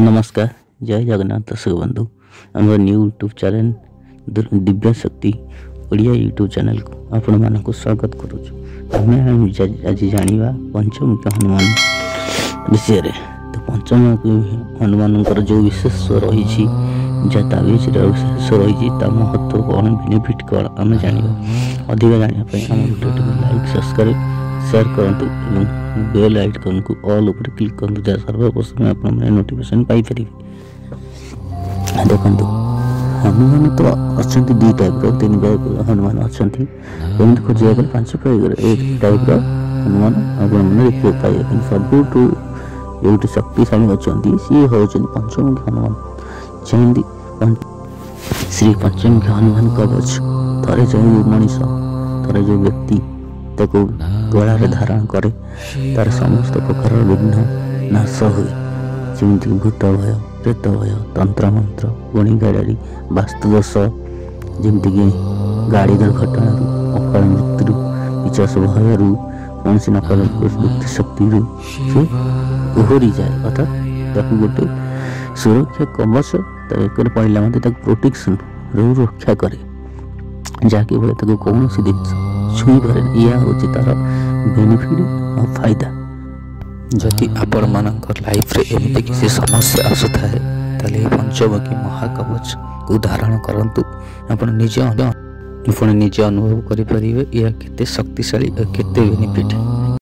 ନମସ୍କାର, ଜୟ ଜଗନ୍ନାଥ ଦର୍ଶକ ବନ୍ଧୁ। ଆମର ନ୍ୟୁ ୟୁଟ୍ୟୁବ୍ ଚ୍ୟାନେଲ୍ ଦିବ୍ୟ ଶକ୍ତି ଓଡ଼ିଆ ୟୁଟ୍ୟୁବ୍ ଚ୍ୟାନେଲ୍କୁ ଆପଣମାନଙ୍କୁ ସ୍ୱାଗତ କରୁଛୁ। ଆମେ ଆଜି ଜାଣିବା ପଞ୍ଚମୁଖୀ ହନୁମାନ ବିଷୟରେ। ତ ପଞ୍ଚମୁଖୀ ହନୁମାନଙ୍କର ଯେଉଁ ବିଶେଷତ୍ୱ ରହିଛି, ଯାହା ତାବିଜର ବିଶେଷ ରହିଛି, ତା ମହତ୍ତ୍ୱ କ'ଣ, ବେନିଫିଟ୍ କ'ଣ, ଆମେ ଜାଣିବା। ଅଧିକ ଜାଣିବା ପାଇଁ ଆମ ଭିଡ଼ିଓଟିକୁ ଲାଇକ୍, ସବସ୍କ୍ରାଇବ୍, ସେୟାର କରନ୍ତୁ ଏବଂ ବେଲ୍ ଆଇକନ୍କୁ ଅଲ୍ ଉପରେ କ୍ଲିକ୍ କରନ୍ତୁ, ଯାହା ସର୍ବପ୍ରଥମେ ଆପଣମାନେ ନୋଟିଫିକେସନ୍ ପାଇପାରିବେ। ଦେଖନ୍ତୁ, ହନୁମାନ ତ ଅଛନ୍ତି ଦୁଇ ଟାଇପ୍ର, ତିନି ଟାଇପ୍ର ହନୁମାନ ଅଛନ୍ତି। ଏମିତି ଖୋଜିବାକୁ ଗଲେ ପାଞ୍ଚ ପ୍ରକାର ଟାଇପ୍ର ହନୁମାନ ଆପଣମାନେ ଦେଖିବାକୁ ପାଇବେ। କିନ୍ତୁ ସବୁଠୁ ଯେଉଁଠି ଶକ୍ତିଶାଳୀ ଅଛନ୍ତି, ସିଏ ହେଉଛନ୍ତି ପଞ୍ଚମୁଖୀ ହନୁମାନ। ଯେମିତି ଶ୍ରୀ ପଞ୍ଚମୁଖୀ ହନୁମାନ କବଚ ଥରେ ଯେଉଁ ମଣିଷ, ଥରେ ଯେଉଁ ବ୍ୟକ୍ତି ତାକୁ ଗଳାରେ ଧାରଣ କରେ, ତାର ସମସ୍ତ ପ୍ରକାରର ବିଘ୍ନ ନାଶ ହୁଏ। ଯେମିତିକି ଭୂତ ଭୟ, ପ୍ରେତ ଭୟ, ତନ୍ତ୍ରମନ୍ତ୍ର, ଗୁଣିଗାଡ଼ାଡ଼ି, ବାସ୍ତୁଦୋଷ, ଯେମିତିକି ଗାଡ଼ି ଦୁର୍ଘଟଣାରୁ, ଅକାଳ ମୃତ୍ୟୁରୁ, ପିଚାସ ଭୟରୁ, କୌଣସି ନକାରାତ୍ମକ ଶକ୍ତିରୁ ସେ ଓହରିଯାଏ। ଅର୍ଥାତ୍ ତାକୁ ଗୋଟେ ସୁରକ୍ଷା କବଚ ତା ବେକରେ ପଡ଼ିଲା ମଧ୍ୟ ତାକୁ ପ୍ରୋଟେକ୍ସନ୍ରୁ ରକ୍ଷା କରେ, ଯାହାକି ଭଳି ତାକୁ କୌଣସି ଜିନିଷ ଛୁଇଁପାରେ। ଏହା ହେଉଛି ତାର ବେନିଫିଟ୍ ଆଉ ଫାଇଦା। ଯଦି ଆପଣମାନଙ୍କ ଲାଇଫରେ ଏମିତି କିଛି ସମସ୍ୟା ଆସୁଥାଏ, ତାହେଲେ ଏହି ପଞ୍ଚମୁଖୀ ମହାକବଚକୁ ଧାରଣ କରନ୍ତୁ। ଆପଣ ନିଜେ ଅନୁଭବ କରିପାରିବେ ଏହା କେତେ ଶକ୍ତିଶାଳୀ ଆଉ କେତେ ବେନିଫିଟ୍।